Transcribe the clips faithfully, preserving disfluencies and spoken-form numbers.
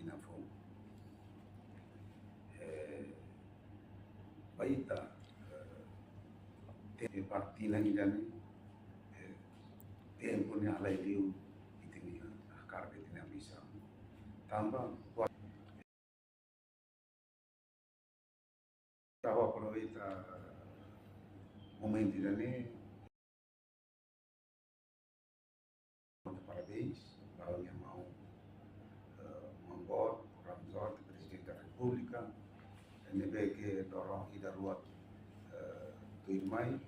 Tinan foun. Eh, ba ita, eh, te-, ba tinan ida-ne'e, eh, tempu ne'e halai liu ita-nia hakarak, ita-nia ambisaun. Tanba, ha'u aproveita momentu ida-ne'e, parabéns ba ha'u-nia maun, eh, maun boot, Ramos Horta, Prezidente da Repúblika, ne'ebé ke loron ida rua, eh, tuirmai,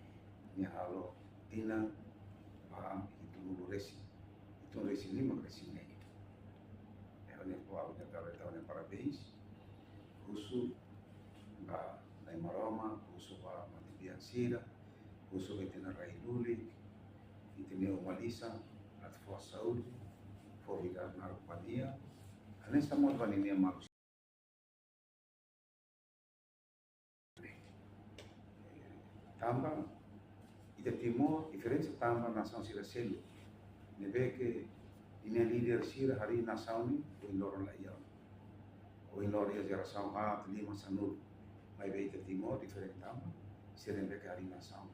nia halo tinan ba hitunulu resin, hitunulu resin lima, resin neen. Ha'u-nia, ha'u-nia, ha'u-nia parabéns. Husu ba Na'i Maromak, husu ba matebian sira, husu ba ita-nia rai lulik, ita-nia uma lisan, atu fó saúde, fó vida naruk ba nia, hanesan mós ba ninia maluk. Tanba, ita Timor, diferensa tanba nasaun sira seluk. Ne'ebé ke ninia líder sira harii nasaun ne'e, ohin loron la iha. Ohin loron iha jerasaun haat, lima, sanulu. Maibé ita Timor, diferente tanba, sira ne'ebé ke harii nasaun.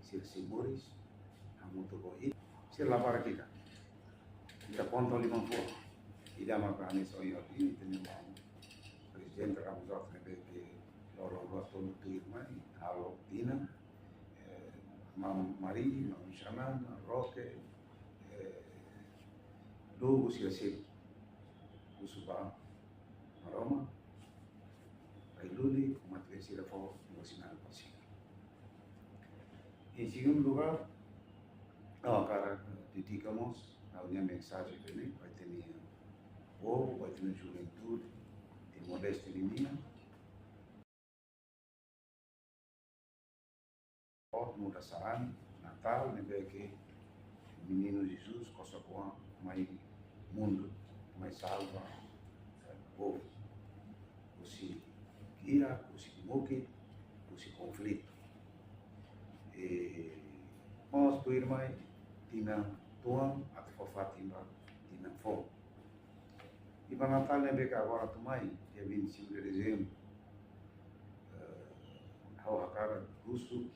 Sira sei moris, hamutuk ho ita. Sira la barak ida. Ita konta liman-fuan. Ida mak hanesan ohin loron, ita-nia maun Prezidente Ramos Horta ne'ebé ke loron rua tolu tuirmai, halo tinan, eh, maun Mari, maun Xanana, Roque, eh, Lugu, sira seluk. Husu ba Maromak, rai lulik, matebian sira fó buat sinál ba sira. Em segundo lugar, ha'u hakarak dedika mós ha'u-nia mensajen ida-ne'e ba ita-nia povu, ba ita-nia juventude Timor-Leste ninian. Ó muda sarani, Natál, ne'ebé ke Meninu Jesus, kosok-oan mai mundu, mai salva, eh, povu. Husi kiak, husi mukit, husi konflitu. I mós tuirmai, tinan tuan atu fó fatin ba tinan foun. I ba Natál ne'ebé ke agora atu mai, dia vinte e cinco de dezembro, eh, ha'u hakarak husu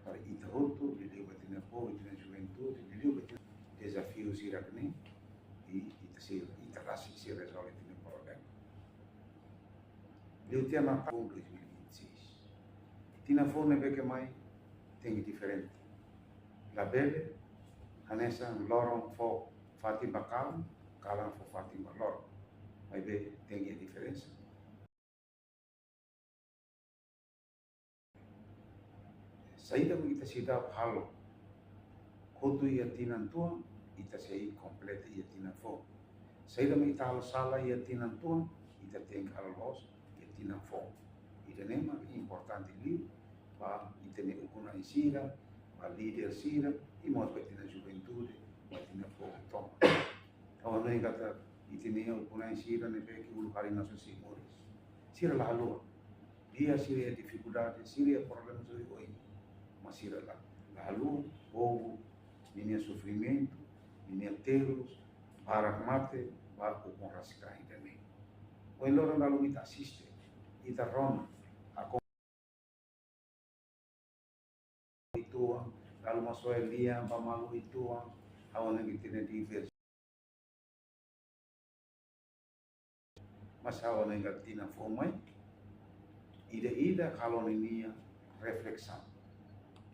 para ita hotu, liuliu ba ita-nia povu, ita-nia juventude, liuliu ba ita-nia dezafiu sira-ne'e, i ita sei, ita rasik sei rezolve ita-nia problema. Liu tiha Natál dois mil e vinte e seis. Tinan foun ne'ebé ke mai tenke diferente. Labele hanesan loron fó fatin ba kalan, kalan fó fatin ba loron. Maibé tenke iha diferensa. Saida mak ita seidauk halo kotu iha tinan tuan, ita sei kompleta iha tinan foun. Saida mak ita halo sala iha tinan tuan, ita tenke halo loos iha tinan foun. Ida-ne'e mak importante liu ba ita-nia ukun-na'in sira, ba líder sira, i mós ba ita-nia juventude, ba ita-nia povu tomak. Ha'u hanoin katak ita-nia ukun-na'in sira ne'ebé ke uluk harii nasaun sei moris, sira la haluha. Di'ak, sira iha difikuldade, sira iha problema oioin. Mas sira la, la haluha, povu ninia sofrimentu, ninia terus, barak mate, ba ukun rasik ida-ne'e. Ohin loron dala ruma ita asiste, ita rona, ako uitoan, dala ruma soe lian ba malu uitoan, ha'u hanoin katak ita-nia diversi. Mas ha'u hanoin katak tinan foun mai, ida-idak halo ninia reflesaun.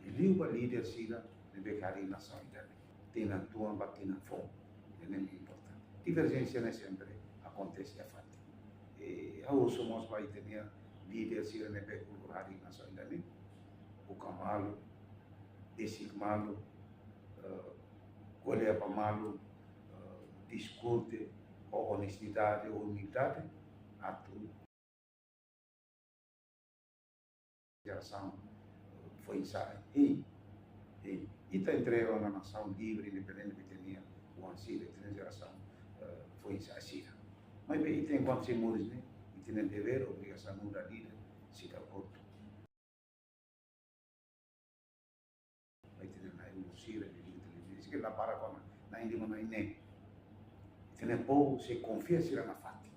Liuliu ba líder sira ne'ebé ke harii nasaun ida-ne'e. Tinan tuan ba tinan foun. Ida-ne'e importante. Diverjénsia ne'e sempre akontese iha fatin. I ha'u husu mós ba ita-nia líder sira ne'ebé ke uluk harii nasaun ida-ne'e. Buka malu, besik malu, eh, ko'alia ba malu, eh, diskute ho onestidade, umildade, atu jerasaun, eh, foin-sa'e. Hein, hein. Ita entrega ona nasaun livre, independente, ita-nia oan sira, ita-nia jerasaun, eh, foin-sa'e sira. Maibé ita enkuantu sei moris ne'e, ita-nia devér, obrigasaun nu'udar líder, seidauk hotu. Ba ita-nia na'i-ulun sira, liuliu ita-nia líder sira, la para kona, na'in-lima, na'in-neen. Ita-nia povu sei konfia sira nafatin.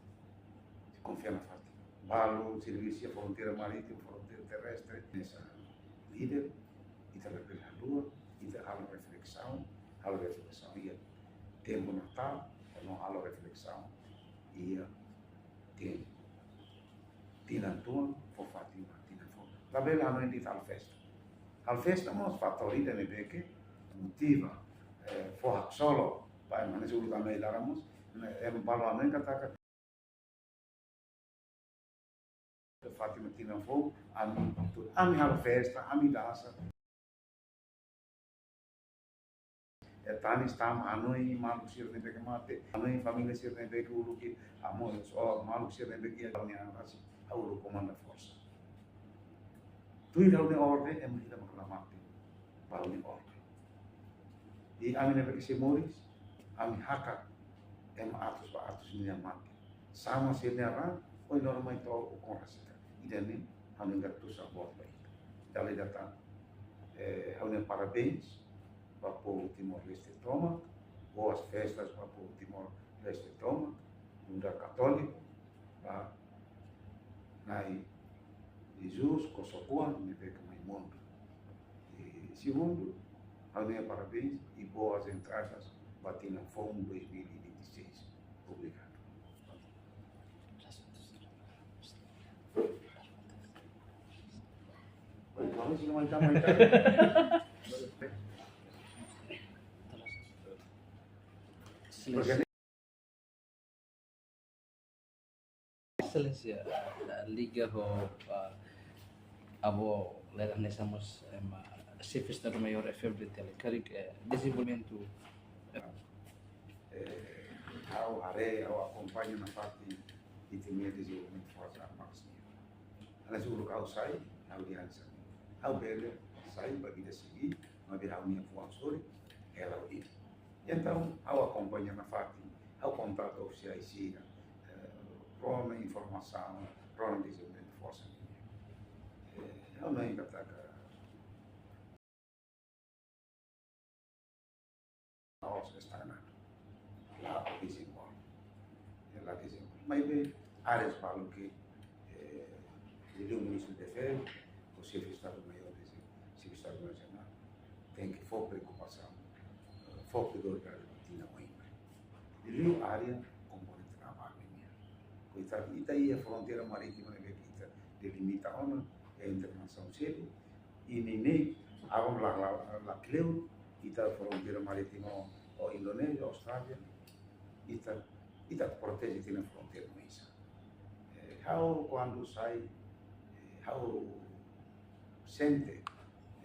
Sei konfia nafatin. Balu servisu iha fronteira marítima, fronteira terrestre, hanesan líder, ita labele haluha, ita halo reflesaun, halo reflesaun iha tempu Natál, no halo reflesaun iha tempu tinan tuan, fó fatin ba tinan foun. Labele hanoin de'it halo festa. Halo festa mós fatór ida ne'ebé ke motiva, eh, fó haksolok ba ema, hanesan uluk ami laran mós, ne'e, ema balu hanoin katak fó fatin ba tinan foun, ami, ami halo festa, ami dansa. Ita-nia tama, hanoin maluk sira ne'ebé ke mate, hanoin família sira ne'ebé ke uluk, amo, so, maluk sira ne'ebé ke ha'u-nia an rasik, ha'u uluk komanda forsa. Tuir ha'u-nia orden, ema ida mak la mate ba ha'u-nia orden. I ami ne'ebé ke sei moris, ami hakat ema atus ba atus nia mate. Sama sira-nia raan, ohin loron mai to'o ukun rasik. Ida-ne'e ha'u-nia gratitude boot ba ita. Dala ida tan, eh, ha'u-nia parabéns ba povu Timor-Leste tomak, boas festas ba povu Timor-Leste tomak, nu'udar katóliku, ba Na'i Jesus, Kosokoan ne'ebé ke mai mundu. I segundu, ha'u-nia parabéns i boas entradas ba tinan foun dois mil e vinte e seis. Obrigadu. Oi, vamos, não vai dar mais. Porque Exelénsia, ah, liga ho, ah, avó Lera Nesa mós, em, ah, Xefe Estadu Maiór F F D T L, karik, eh, dezenvolvimentu, eh, ha'u haree, ha'u akompaña nafatin ita-nia dezenvolvimentu Forsa Armadas nian. Hanesan uluk ha'u sai, ha'u dehan hanesan ne'e. Ha'u bele sai ba vida seguinte, maibé ha'u-nia fuan sorin, hela ho ida. Entaun, ha'u akompaña nafatin, ha'u kontaktu ofisiais sira, eh, rona informasaun, rona dezenvolvimentu forsa nian. Eh, ha'u hanoin katak La'ós estagnadu. La dezenvolve. La dezenvolve. Maibé áreas balu ke, eh, liuliu Ministru Defeza, ho Xefe Estadu Maiór, Xefe Estadu Maiór Jerál, tenke fó preokupasaun, eh, fó prioridade ba tinan oin mai. Liuliu área komponente naval nian. Koitadu, ita iha fronteira marítima ne'ebé ke ita delimita ona entre nasaun seluk, i ne'e, aban la, la, la kleur, ita fronteira marítima ho Indonézia, Austrália, ita, ita proteje tiha ona fronteira marítima. Eh, ha'u kuandu sai, eh, ha'u sente,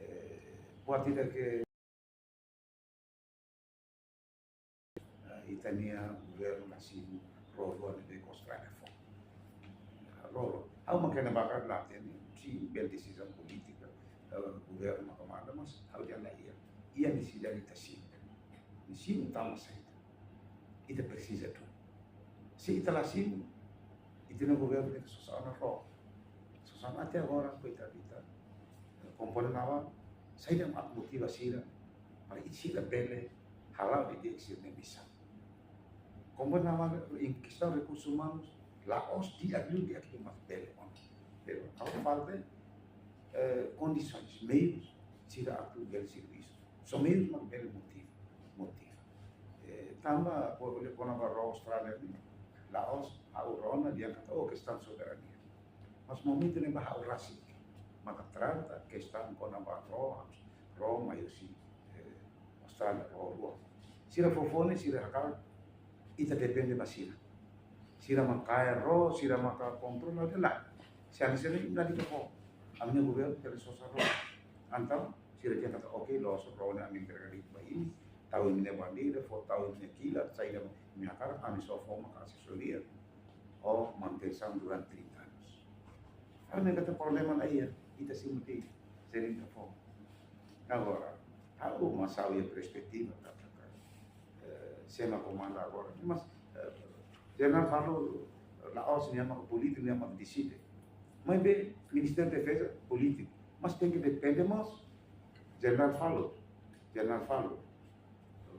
eh, buat ida ke Eh, ita-nia governu la simu ró rua ne'ebé ke Austrália fó. Ró rua. Ha'u mak hanoin barak la hatene, se bele desizaun polítika, eh, governu mak manda, mas ha'u dehan la iha. Iha nesesidade ita simu. Ne'e simu tanba saida? Ita presiza duni. Se ita la simu, ita-nia governu ita sosa ona ró. Sosa ona até agora, koitadu ita. Komponente naval, saida mak motiva sira, para sira bele hala'o didi'ak sira-nia misaun. Komponente naval, em questão de recursos humanos, la'ós di'ak liu, di'ak liu mak bele ona. Pero, agora falta, eh, kondisoens, meius, sira atu bele servisu. Só meius mak bele motiva, motiva. Eh, tanba, por exemplo, kona-ba ró Austrália ne'e, la'ós ha'u rona dehan katak, oh, kestaun soberania. Mas momentu ne'ebá ha'u rasik maka trata kestaun kona-ba ró, ró mai husi, eh, Austrália, ró rua. Sira fó fó ne'e, sira hakarak ita depende ba sira. Sira mak kaer ró, sira maka kontrola, la. Se ami sira ne'e la ita fó. Ami-nia governu ita sosa ró. Entaun, sira dehan katak, oke, loos, ró ne'e ami entrega de'it ba imi, tau imi-nia bandeira, fó tau imi-nia kilat, saida imi hakarak, ami só fó maka asesoria ho manutensaun durante trinta anos. Ami hatene problema la iha, ita simu tiha, sering ta fó. Agora, ha'u mós ha'u-nia perspetiva, ta, ta, ta, eh, sé mak komanda agora. Mas, eh, Jerál Falur, la'ós nia mak polítiku, nia mak deside. Maibé, Ministériu Defeza, polítiku. Mas tenke depende mós Jerál Falur. Jerál Falur.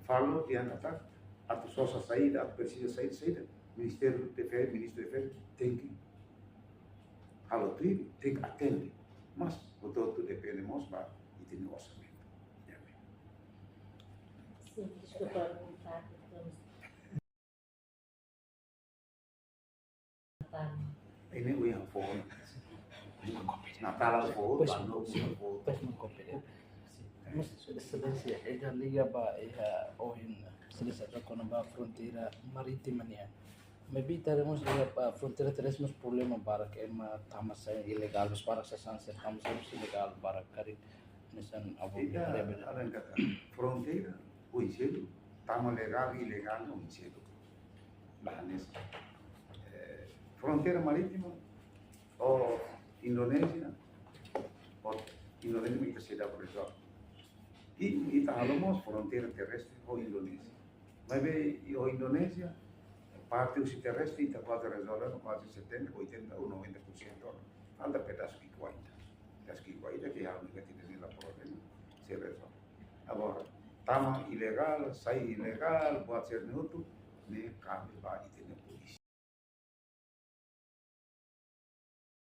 Falur dehan katak, Atu sosa saida, atu presiza saida, saida, Ministériu Defeza, Ministru Defeza tenke halo tuir, tenke atende. Mas hotu-hotu depende mós ba ita-nia orsamentu. Ya, bem. Sin, deskulpa, Natal. Ini uya foho. Natal foho, Pois, Ano Novo foho. Pois, uma cópia. Mas, Exelénsia, ita liga ba iha ohin, Exelénsia toka kona-ba fronteira marítima nian. Maibé ita haree mós iha ba fronteira terrestre mós problema barak, ema tama-sai ilegál, mós barak sasán sira tama-sai mós ilegál barak, karik hanesan avó Ita, haree bele. Além katak fronteira, oin seluk, tama legál, ilegál, oin seluk. Ba hanesan, eh, fronteira marítima, ho Indonézia, ho Indonézia ita seidauk rezolve. I ita halo mós fronteira terrestre ho Indonézia. Maibé, i ho Indonézia, parte husi terrestre ita kuaze rezolve, kuaze setenta, oitenta ou noventa por cento. Falta pedasu ki'ik ida. Pedasu ki'ik ida ke halo ita tidak la problema, sei rezolve. Agora, tama ilegál, sai ilegál, buat sira-ne'e hotu, ne'e kabe ba ita-nia polísia.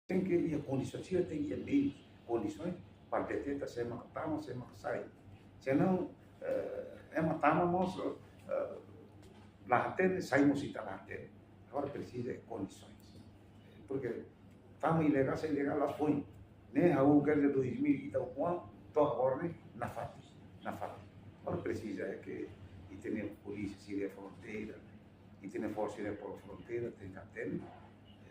Tenke iha kondisaun, sira tenke iha meius, kondisaun para deteta sé mak tama, sé mak sai. Senão, eh, ema tama mós, eh, la hatene, sai mós ita la hatene. Agora presiza kondisaun. Porque tama ilegál, sai ilegál, la foi. Ne'e ha'u kerja dois mil ita ukuan, to'o agora ne'e nafatin, nafatin. Agora presiza é ke ita-nia polísia sira iha fronteira, ita-nia forsa sira iha fronteira tenke atende,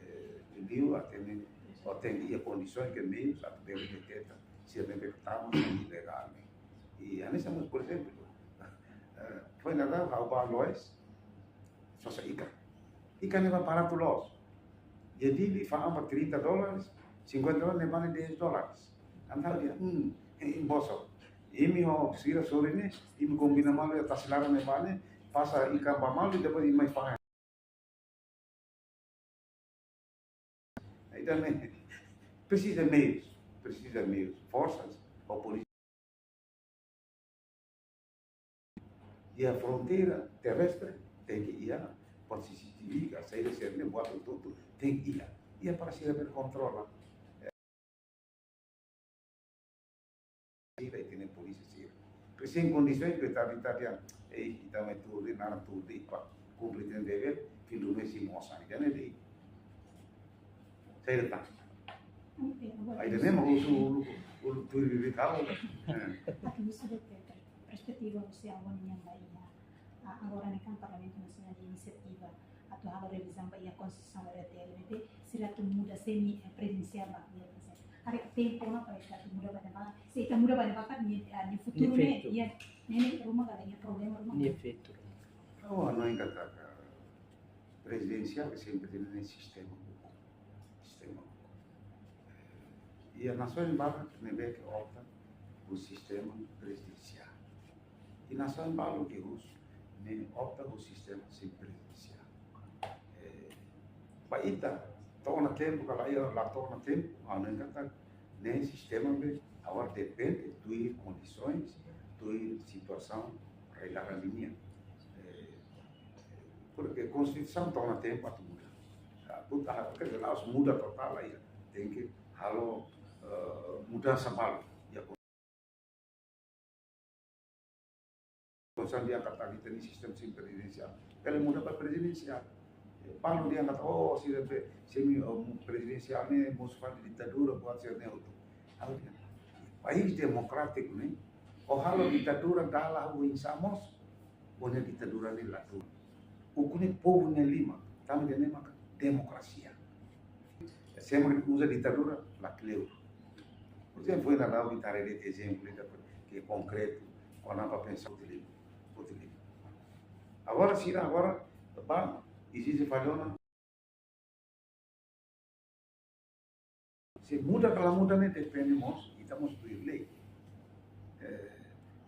eh, liu atende, ou tenke iha kondisaun ke meius atu bele deteta sira ne'ebé tama ilegál ne'e. I hanesan mós, por ezemplu, eh, foin dadauk ha'u ba Loes, sosa ikan. Ikan ne'e baratu loos. Jadi, di fa'an ba trinta dólares, cinquenta dólares, ne'e ba ne'e dez dólares. Entaun dehan, hmm, eh, bosok. Imi ho sira sorin ne'e, imi kombina malu iha tasi laran ne'ebá ne'e, pasa ikan ba malu, depois imi mai fa'an. Entaun ne'e, presiza meius, presiza meius, forsas, ou polísia. Iha fronteira terrestre tenke iha, pode C C T V, ka saida sira-ne'e buat hotu-hotu tenke iha. Iha para sira bele kontrola. Sira ita-nia polísia sira. Ke sem kondisaun ke tadi tadi yang, eh, ita mai tuur de'it, naran tuur de'it, pa kumpre ita-nia devér, fim do mês sei mosa, ida-ne'e de'it. Saida tan. Oke, agora Ai, ida-ne'e mak husu uluk, uluk tuir bibit ha'u. Eh. Atu husu de'it perspetiva husi avó nian ba iha. Ah, agora ne'e kan Parlamentu Nasionál iha inisiativa atu halo revizaun ba iha Konstituisaun R T L, ne'ebé sira atu muda semi, eh, prezidensiál ba iha. Haree tempu ona para ita atu muda ba ne'ebá. Se ita muda ba ne'ebá kan nia, ah, nia futuru ne'e, feto. Nia, ne'e, ne'e ruma ka nia problema ruma. Nia feto. Ha'u hanoin katak prezidensiál ke sempre tene sistema hukum. Sistema hukum. Eh, iha nasaun barak ne'ebé ke opta husi sistema prezidensiál. I nasaun balu ke husu ne'e opta husi sistema semi prezidensiál. Eh, ba ita, to'o ona tempu, ka lae, la to'o ona tempu, ha'u hanoin katak ne'e sistema ne'ebé agora depende tuir kondisaun, tuir situasaun rai-laran ninian. Eh, porque Konstituisaun to'o ona tempu atu muda. Ah, puta, quer dizer, la'ós muda totál, ya. Tenke halo, eh, mudansa balu. Ya, Konstituisaun dehan katak ita-nia sistema semi prezidensiál. Bele muda ba prezidensiál. Balu dehan katak, oh, sira be, semi, oh, prezidensiál ne'e mosu fali ditadura, buat sira-ne'e hotu. Ha'u dehan, país demokrátiku ne'e, ó halo ditadura dala oinsá mós, ó-nia ditadura ne'e la tun. Ukun ne'e povu nia liman, tanba ida-ne'e maka demokrasia. Se ema uza ditadura, la kleur. Por ezemplu, foin dadauk ita haree de'it ezemplu ida ke konkretu, kona-ba pensaun utiliza, utiliza. Agora, sira agora ba ezije fali ona. Se muda ka la muda ne'e depende mós, ita mós tuir lei. Eh,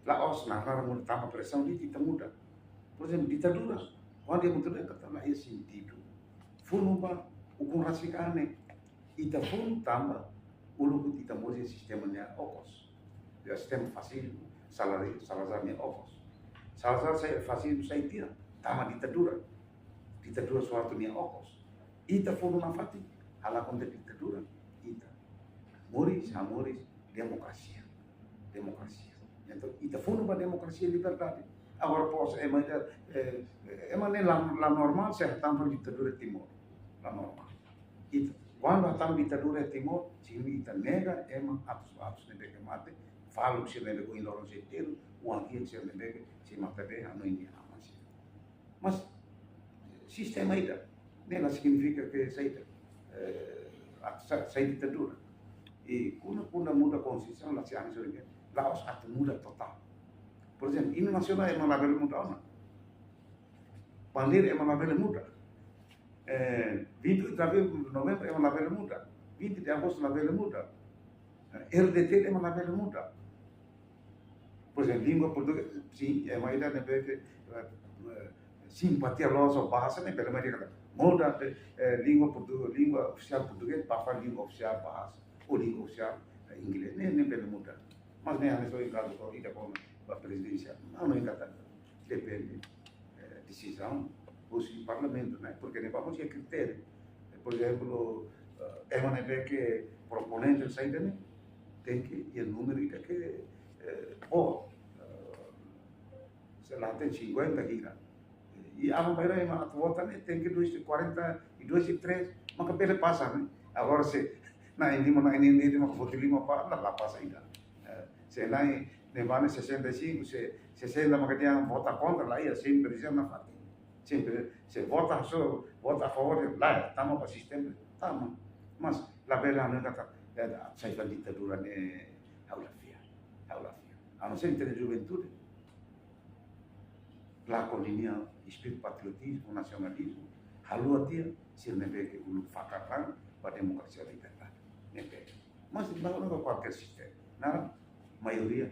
la'ós naran muda tanba presaun de'it ita muda. Por ezemplu, ditadura, kuandu ita muda ne'e katak la iha sentidu. Funu ba ukun rasik an ne'e, ita funu tanba uluk ita moris iha sistema nia okos. Iha sistema fasizmu, Salazar, Salazar nia okos. Salazar sai fasizmu sai tiha. tama ditadura. Ditadura Suharto nia okos. Ita funu nafatin, halakon de'it ditadura. Ita moris, hamoris, demokrasia. Demokrasia. Entaun, ita funu ba demokrasia, liberdade. Agora, pos, ema, eh, eh, ema ne'e la, la normál, se hatán ba ditadura Timor. La normál. Ita, kuandu hatán ditadura Timor, se ita nega, ema atus, atus ne'ebé ke mate, faluk sira ne'ebé ke ohin loron sei terus, oan kiak sira ne'ebé ke sei mate be, hanoin nia aman sira. Mas sistema ida-ne'e la signifika ke saida, eh, atu sa-, sai ditadura. I kuandu, kuandu muda konstituisaun, la sei hanesan ne'e, la'ós atu muda totál. Por ezemplu, hinu nasionál ema labele muda ona. Bandeira ema labele muda. Eh, vinte e oito de novembro ema labele muda. Vinte de agosto labele muda. Eh, R D T ema labele muda. Por ezemplu, língua portugeza, sin, ema ida ne'ebé ke, eh, eh, simpatia loos ho bahasa ne'e bele mai dehan katak muda, eh, eh, língua portu-, língua ofisiál portugés ba fali língua ofisiál bahasa, ou língua ofisiál, eh, inglés, ne'e, ne'e bele muda. Mas ne'e hanesan ohin kazu ida kona-ba prezidénsia, ha'u hanoin katak depende, eh, desizaun husi parlamentu, ne'e? Porke ne'e ba husi kritériu. Eh, por ezemplu, eh, ema ne'ebé ke proponente saida ne'e, tenke iha númeru ida ke, eh, boot, eh, sei la hatene, cinquenta hira. I aban-bainrua ema atu vota ne'e tenke dois de quarenta e dois e três, maka bele pasa, ne'e? Agora se na'in lima, na'in lima, maka voti lima ba, la, la pasa ida. Eh, se na'in, ne'ebá ne'e sessenta e cinco, se sessenta maka dehan vota kontra, la iha, sempre dehan nafatin. Sempre, se vota so, vota a favor, la, tama ba sistema, tama. Mas labele hanoin katak, eh, sai ba ditadura ne'e, ha'u la fiar, ha'u la fiar. A não ser entre juventude, lakon ninia espíritu patriotizmu, nasionalizmu, haluha tiha sira ne'ebé ke uluk fakar tan ba demokrasia, liberdade. Ne'ebé. Mas la, la kualkér sistema. Naran, maioria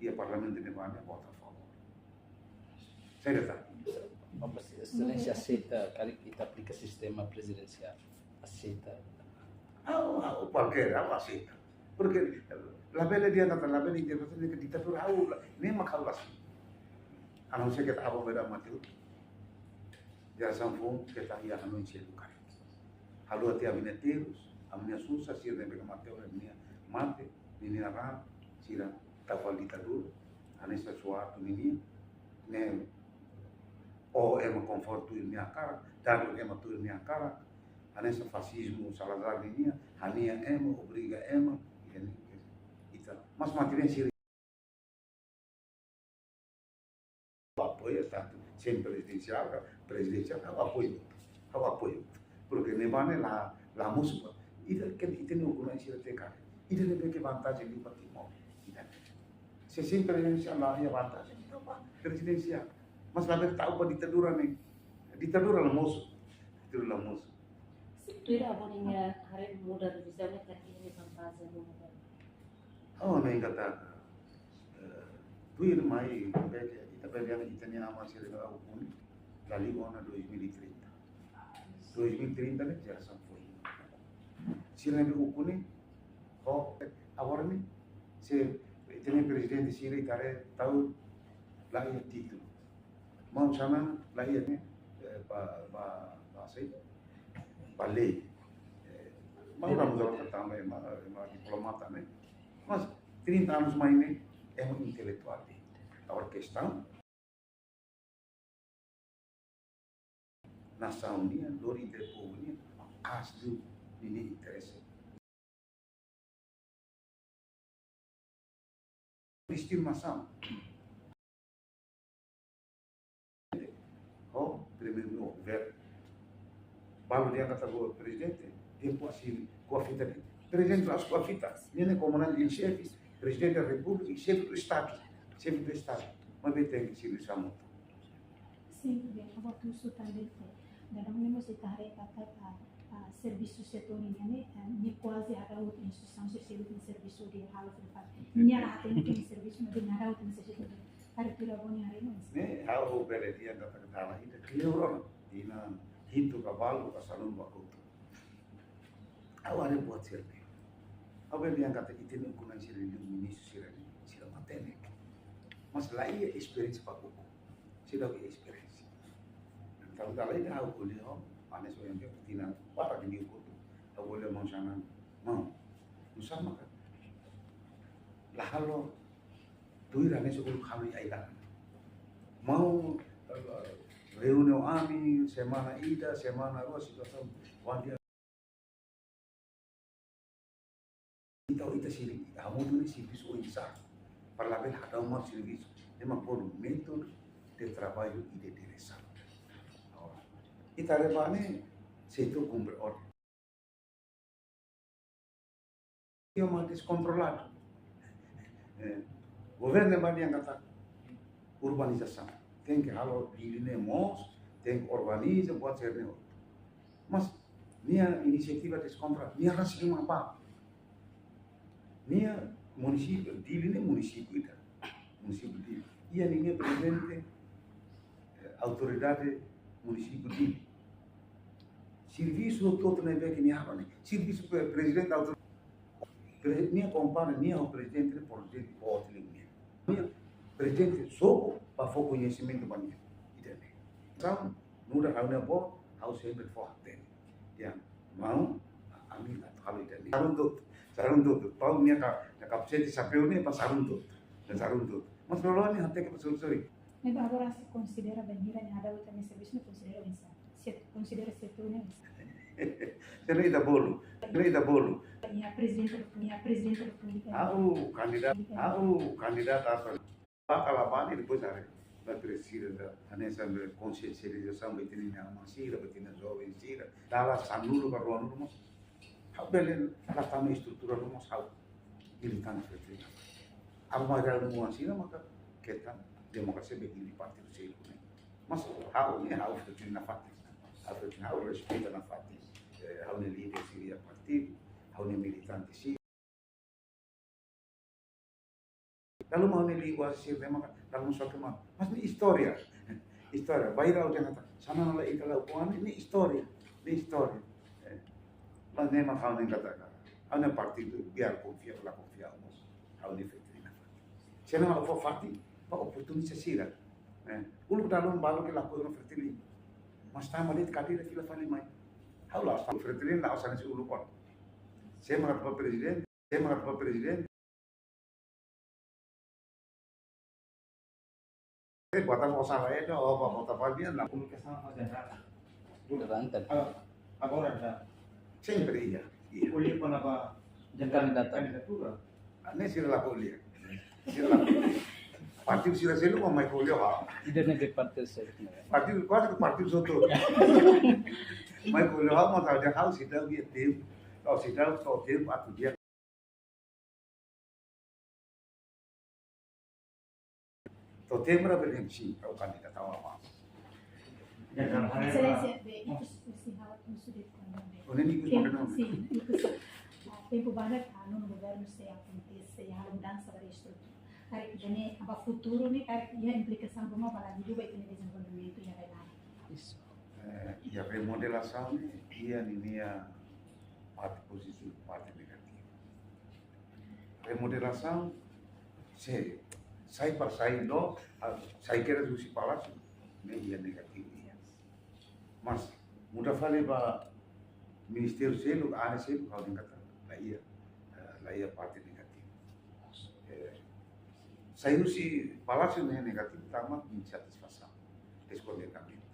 iha parlamentu ne'ebá ne'e vota a favor. Saida tan? Bapak Exelénsia aseita karik ita aplika sistema prezidensiál? Aseita? Ha'u, ha'u kualkér, ha'u aseita. Porke labele dehan katak, labele interpreta dehan katak ditadura, ha'u la, ne'e mak ha'u la aseita. A não ser ke ita aban-bainrua mate hotu. Jerasaun foun ke ita iha hanoin seluk karik. Haluha tiha ami-nia terus, ami-nia susar, sira ne'ebé ke mate, ha'u-nia mate, ninia raan, sira tau fali ditadura, hanesan Suharto ninia, ne'e, ou ema konforma tuir nia hakarak, dadu ema tuir nia hakarak, hanesan fasizmu Salazar ninia, hania ema, obriga ema, ita, ita, mas mate-been sira apoia, tantu semi prezidensiál ka prezidensiál, ha'u apoia. Ha'u apoia. Porke ne'ebá ne'e la, la mosu ba. Ida ke ita-nia ukun-na'in sira tenke. Ida ne'ebé ke vantajen liu ba Timor. Ida. Se semi prezidensiál la iha vantajen, ita ba prezidensiál. Mas labele ta'uk ba ditadura ne'e. Ditadura la mosu. Ditadura la mosu. Se tuir Abo ninia haree muda revizaun ne'e, katak iha vantajen no muda. Oh, ne'e katak, eh, tuirmai, ita bele, ita bele dehan ita-nia aman sira ne'ebé ukun, la liga ona dois mil e trinta. Dois mil e trinta ne'e jerasaun foin. Sira ne'ebé ukun ne'e, ho, agora ne'e, se ita-nia prezidente sira ita haree tau la iha títulu. Maun Xanana la iha ne'e, eh, ba, ba, ba saida, ba lei. Eh, maun Ramos Horta tanba ema, ema diplomata ne'e. Mas trinta anos mai ne'e, ema intelektuál de'it. Agora kestaun, nasaun nian, lori entre povu nian, aas liu ninia interese. Estimasaun. Ho, primeiru, no, governu. Balu dehan katak ho prezidente, dehan ko'alia, ko'alia fita de'it. Prezidente la'ós ko'alia fita. Nia ne'e komandante em xefe, prezidente da repúblika, xefe do estadu. Xefe do estadu. Maibé tenke servisu hamutuk. Sin, bem, abo husu tan de'it. Dadaun ne'e mós ita haree katak, ah, ah, servisu setór nian ne'e, ah, ne'e kuaze ha'u haree hotu instituisaun sira seluk nia servisu di'ak halo fali. Nia la hatene nia servisu, maibé ha'u haree hotu nia servisu. Haree tuir abo nia haree mós. Ne'e, ha'u bele dehan katak dala ida kleur ona. Tinan hitu ka balu ka sanulu ba kotuk. Ha'u haree buat sira ne'e. Ha'u bele dehan katak ita-nia ukun-na'in sira, ministru sira ne'e, sira matenek. Mas la iha esperiénsia ba ukun. Seidauk iha esperiénsia. Kalau tak lain, ha'u ko'alia ho, Anes O M B, tinan barak nia kotu. Ha'u ko'alia ho maun Xanana, maun, nusá maka la halo tuir Anes O M B halo ai-laran. Maun, eh, reúne ho ami, semana ida, semana rua, situasaun, wan dia. Entaun, ita sira, hamutuk ne'e servisu oinsá. Para labele hadau malu servisu. Ema por métodu de traballu i de diresaun. Ita haree ba ne'e, setór kumpre orden. Ema deskontroladu. Eh, governu ne'e ba dehan katak urbanizasaun. Tenke halo Dili ne'e moos, tenke organiza, buat sira-ne'e. Mas nia inisiativa deskontra, nia rasik ema ba. Nia munisípiu, Dili ne'e munisípiu ida. Munisípiu Dili. Iha ninia prezidente, eh, autoridade munisípiu Dili. Servisu hotu-hotu ne'ebé ke nia halo ne'e, servisu pre-, prezidente autor-, pre-, nia kompara nia ho prezidente, prezidente boot liu nia. Nia prezidente sobu ba fó koñesimentu ba nia. Ida-ne'e. Entaun, nu'udar ha'u-nia avó, ha'u sempre fó hatene. Ya, maun, ami atu halo ida-ne'e. Sarun hotu, sarun hotu. Maun nia ka, nia kapasete, xapeu ne'e ba sarun hotu. Nia sarun hotu. Mas loloos nia hateke ba sorin-sorin. Ne'ebé agora se konsidera bainhira nia hadau ita-nia servisu, nia konsidera oinsá? Se konsidera setór ne'e oinsá? Sira ida bolu, sira ida bolu. Nia prezidente, nia prezidente Repúblika. Ha'u kandidata, ha'u kandidata atu ba kala bani, depois haree. Ba presiza, hanesan be konsiensializasaun ba ita-nia aman sira, ba ita-nia joven sira. Dala sanulu ka ruanulu mós. Ha'u bele la tama estrutura ruma, mas ha'u militante FRETILIN. Aban maioria ruma sira maka ketan demokrasia be hili partidu seluk ne'e. Mas ha'u ne'e, ha'u FRETILIN nafatin. Ha'u FRETILIN, ha'u respeita nafatin. Eh, ha'u-nia líder sira iha partidu, ha'u-nia militante sira. Lalu maun nia linguajen sira-ne'e maka, lalu maun soke malu. Mas ne'e istória. Istória. Bainhira ha'u dehan katak, Xanana la iha kala ukuan, ne'e istória. Ne'e istória. Eh, mas ne'e mak ha'u dehan katak, ha'u-nia partidu, biar konfia, la konfia, mas ha'u-nia FRETILIN nafatin. Sira-ne'e ha'u fó fatin ba oportunista sira. Eh, uluk dala balu ke lakohi ona FRETILIN. Mas tama de'it kadeira fila fali mai. Ha'u la, FRETILIN la usa nesse uluk on. Sé mak atu ba prezidente, sé mak atu ba prezidente. Eh, buat apa salah itu, oh, apa, buat apa dia, nah. Komunikasaun ho jenerál. Durante. Ah, agora já. Sempre iha, iha. Ko'alia kona-ba jenerál kandidata. Kandidatura. Ah, ne'e sira la ko'alia. Sira la ko'alia. Partidu sira seluk mai ko'alia ho ha'u. Ida-ne'e be partidu seluk ne'e. Partidu, kuaze ke partidu hotu. Mai ko'alia ho ha'u, mas ha'u dehan ha'u seidauk iha tempu. Ha'u seidauk to'o tempu atu dehan. To'o tempu ne'ebé bele dehan sin, ha'u kandidata ha'u aban. Exelénsia, be, ikus husi ha'u husu de'it kona-ba. Oh, ne'e ikus tempu, maka não. Sin, ikus. Ah, tempu badak, ah, nonu governu sei akontese, sei halo mudansa ba estrutura. Karik ida-ne'e ba futuru ne'e, karik iha implikasaun ruma ba la didu ba ita-nia dezenvolvimentu iha rai-laran. Isso. Eh, iha remodelasaun ne'e, iha ninia parte pozitivu, parte negativu. Remodelasaun, se sai para sai do, ah, sai kedas husi palásiu, ne'e iha negativu iha. Mas muda fali ba ministériu seluk, área seluk, ha'u dehan katak la iha, eh, la iha parte negativu. Eh, sai husi palásiu ne'e negativu, tanba insatisfasaun, deskontentamento.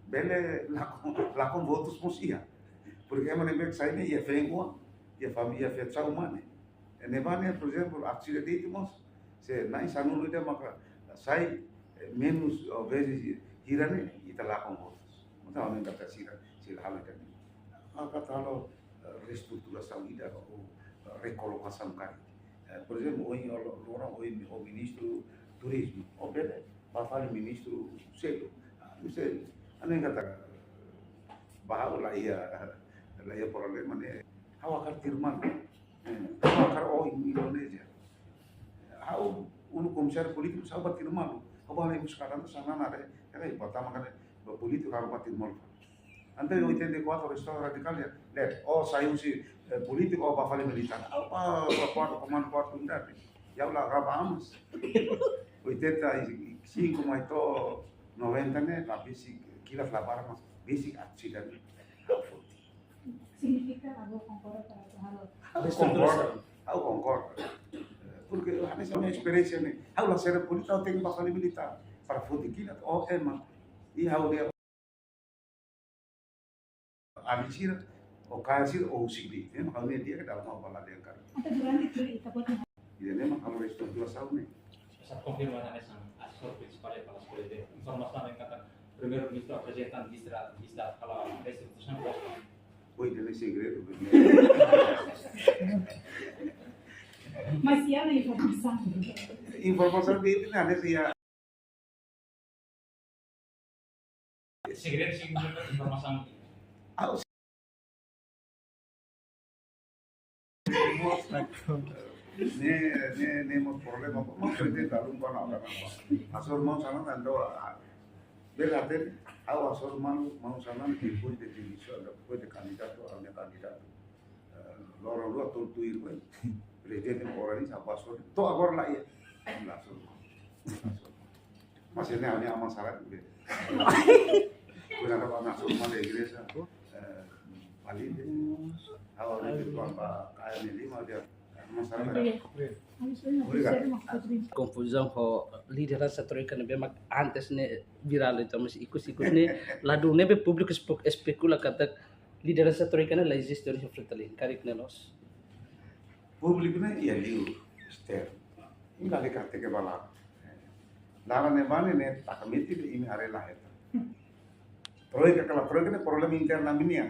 Bele lakon, lakon votus mós iha. Porke ema ne'ebé sai ne'e iha feen-oan, iha família, iha feto sira-nia mane. Ne'ebá ne'e, por ezemplu, aksi de deitu mós, se na'in sanulu ida maka sai, eh, menus, ou vezes, hira ne'e, ita lakon votus. Entaun, ami kata sira, sira halo ida-ne'e. Aka halo, eh, reestruturasaun ida, ou, eh, rekolokasaun karik. Eh, por ezemplu, ohin, o, o, ohin, o ministru turizmu, o bele ba fali ministru seluk. Ah, ministru, ami kata, ba ha'u la iha, la iha problema ne'e. Ha'u hakarak tuir malu. Eh, ha'u hakarak ohin Indonézia. Ha'u uluk komisáriu polítiku, ha'u ba tuir malu. Ha'u ba lembus kadang tu sana nada, eh, eh, pertama kali ba polítiku ha'u ba tuir malu. Entaun, oitenta e quatro restaura radikál ya. Lihat, oh, sai husi, eh, polítiku, oh, ba fali militante. Ha'u ba, ba kuartu, komandu kuartu unidade. Ya, la raba amas. Oitenta e cinco mai to'o noventa ne'e, la besik, Kila fla para mas besik aksi dan ha'u foti. Signifika ha'u konkorda para halo. Ha'u konkorda, ha'u konkorda. Porque ha'u-nia esperiénsia ne'e, ha'u la sira polítika, ha'u tenke ba fali militár para foti kila, oh, ema. I ha'u dehan ami sira, o kaya sira, o sigi. Ne'e mak ami dia ke dalam apa la dengar. Entaun durante itu, ita buat. Ida-ne'e mak halo reestruturasaun ne'e. Esa konfirma hanesan asesór prinsipál iha Palásiu Prezidente. Informasaun ne'e katak Primeiru-Ministru aprezenta lista, lista para reestruturasaun. Oi, ida-ne'e segredu. Mas iha informasaun. Informasaun ne'e, ne'e, ne'e, ya. Segredu, segredu informasaun. Ha'u ne'e, ne'e, ne'e mós problema, mós prezidente alun ba na, na, na. Asesór maun Xanana ando, ah, bele hatene, ha'u asesór maun, maun Xanana, depois de demisaun, depois de kandidatu, ami kandidatu. Eh, loron rua tolu tuir, eh, prezidente ora ne'e sa ba asesór. To'o agora la iha. La asesór. Mas ne'e, ne'e aman sarat, udah. Udah ada aman sarat, mana igreja, eh, Bali, awal itu tuan ba K M lima dia. Aman sarat. Obrigado. Konfuzaun ho lideransa troika ne'ebé mak antes ne'e virál, entaun mas ikus-ikus ne'e la dún, ne'ebé públiku espe-, espekula katak lideransa troika ne'e la eziste iha Fretilin, karik ne'e loos. Públiku ne'e iha liur, Ester. Imi lalika hateke ba laran. Laran ne'ebá ne'e taka metin, imi haree la hetan. Troika ka la troika ne'e problema internu imi-nian.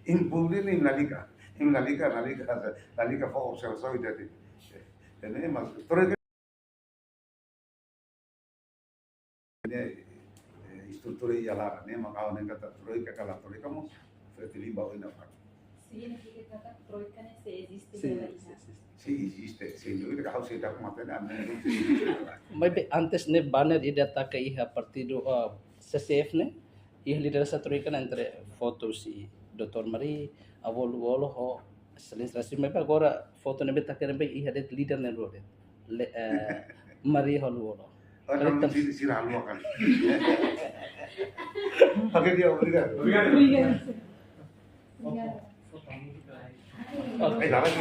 Imi públiku ne'e imi lalika. Imi lalika, lalika, lalika fó observasaun ida-ne'e. Entaun mas troika ne'e, eh, estrutura iha laran, ne'e mak ha'u hanoin katak troika ka la troika mós Fretilin ba oin nafatin. Signifika katak troika ne'e sei eziste. Sim, sim, sim. Sei eziste, sem dúvida, ha'u sei ida matenek, ami sei eziste. Maibé antes ne'e banner ida taka iha partidu, eh, C C F ne'e, iha lideransa troika ne'e entre foto husi doutór Mari, Avó Lú-Olo ho Exelénsia Lasim, maibé agora foto ne'ebé taka ne'ebé iha de'it líder na'in-rua de'it. Le-, eh, Mari ho Lú-Olo. Oh, karik entaun tan- sira, sira haluha kan. Oke, dia, obrigado. Obrigado. Obrigado. Obrigado. Eh, laran